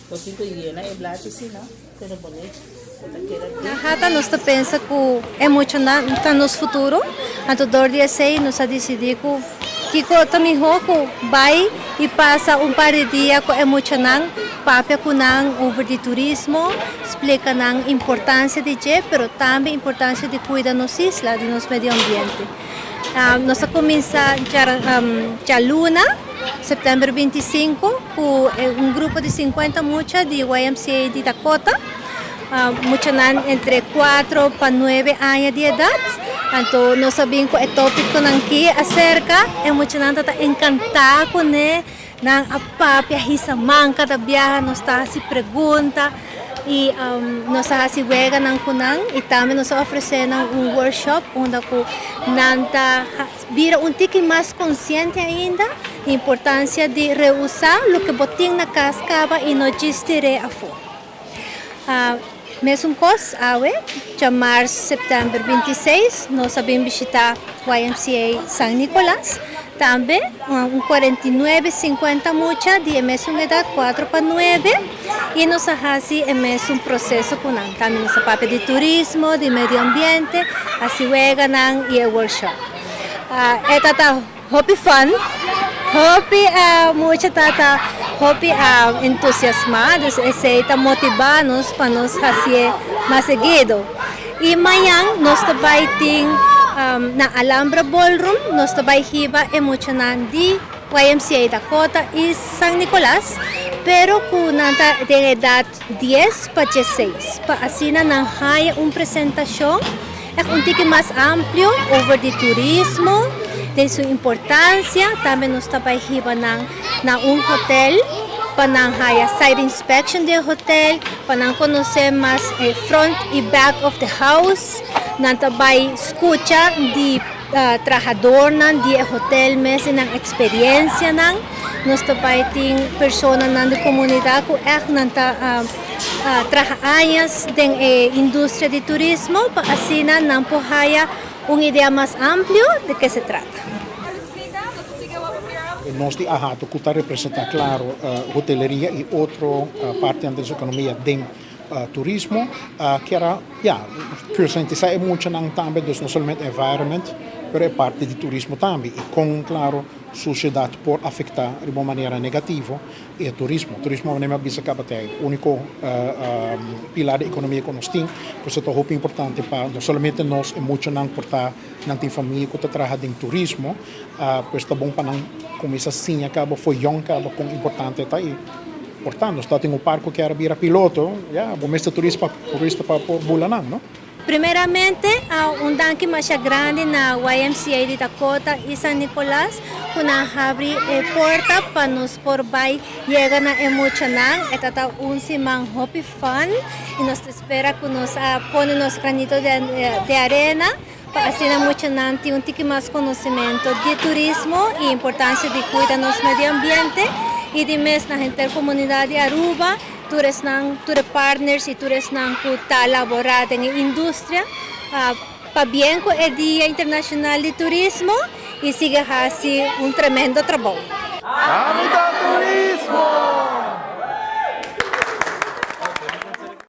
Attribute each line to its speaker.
Speaker 1: Bo tin ku yena e blachi si no, pero bo no ta keda
Speaker 2: Na
Speaker 1: den.
Speaker 2: AHATA nos ta pensa ku e muchanan ta nos futuro, anto dor di esei nos a disidí ku kiko ta mihó ku bai i pasa un par di dia ku e muchanan, papia ku nan over di turismo, splika nan importansia di dje, pero tambe importansia di kuida nos isla, di nos medio ambiente. Nos a kuminsá djaluna, sèptèmber 25, ku un grupo di 50 mucha di YMCA di Dakota, muchanan entre 4 pa 9 aña di edat. Anto nos a bin ku e tópikonan ki aserka, e muchanan ta ta enkantá kuné, nan a papia hisa man kada biaha nos ta hasi pregunta i nos a hasi weganan ku nan i tambe nos a ofresé nan un workshop unda ku nan ta bira un tiki mas konsiente ainda di importansia di reusá loke bo tin na kas kaba i no djis tir'é afó. Mesun kos awe, djamars sèptèmber 26, nos a bin bishitá YMCA San Nicolas. Tambe un 49, 50 mucha di e mesun edat, 4 pa 9, i nos a hasi e mesun proseso ku nan. Tambe nos a papia di turismo, di medio ambiente, hasi weganan i e workshop. E ta ta hopi fun, hopi mucha ta ta hopi entusiasmá, dus esei ta motivá nos pa nos hasié mas seguido. I mañan nos ta bai tin na Alhambra Ballroom, nos ta bai hiba e muchanan di YMCA Dakota i San Nicolas, pero ku nan ta den edat 10 pa 16, pa asina nan haya un presentashon ègt un tiki mas amplio over di turismo, den su importansia. Tambe nos ta bai hiba nan na un hotel pa nan haya site inspection di e hotel, pa nan konosé mas e front i back of the house. Nan ta bai skucha di trahadornan di e hotel mes i nan eksperensianan. Nos ta bai tin personanan di komunidat ku ègt nan ta traha añas den e industria di turismo pa asina nan por haya un idea mas amplio di ke se trata.
Speaker 3: Nos di AHATA ku ta representá klaro hoteleria i otro partinan di nos ekonomia den turismo kier a ya konsientisá e muchanan tambe, dus no solamente environment pero e parti di turismo tambe i kon klaro sushedat por afektá riba un manera negativo e turismo. Turismo manera mi a bisa kaba ta e úniko pilar di ekonomia ku nos tin, por eso ta hopi importante pa no solamente nos e muchanan por ta nan tin famia ku ta traha den turismo, pues ta bon pa nan kuminsá siña kaba for yòn kaba kon importante ta i por ta nos ta tin un par ku kier a bira piloto, ya bo mester turista pa por bula nan, no?
Speaker 2: Primeramente, un danki masha grandi na YMCA di Dakota i San Nicolas ku nan habri e porta pa nos por bai yega na e muchanan. E ta ta un siman hopi fun i nos ta spera ku nos a pone nos granito de arena pa asina muchanan tin un tiki mas konosementu di turismo i importansia di kuida nos medio ambiente i di mes na henter komunidat di Aruba. Tur esnan, tur e partners i tur esnan ku ta laborá den e industria pabien ku e Dia Internashonal di Turismo i sigui hasi un tremendo trabou.
Speaker 4: Ami ta turismo!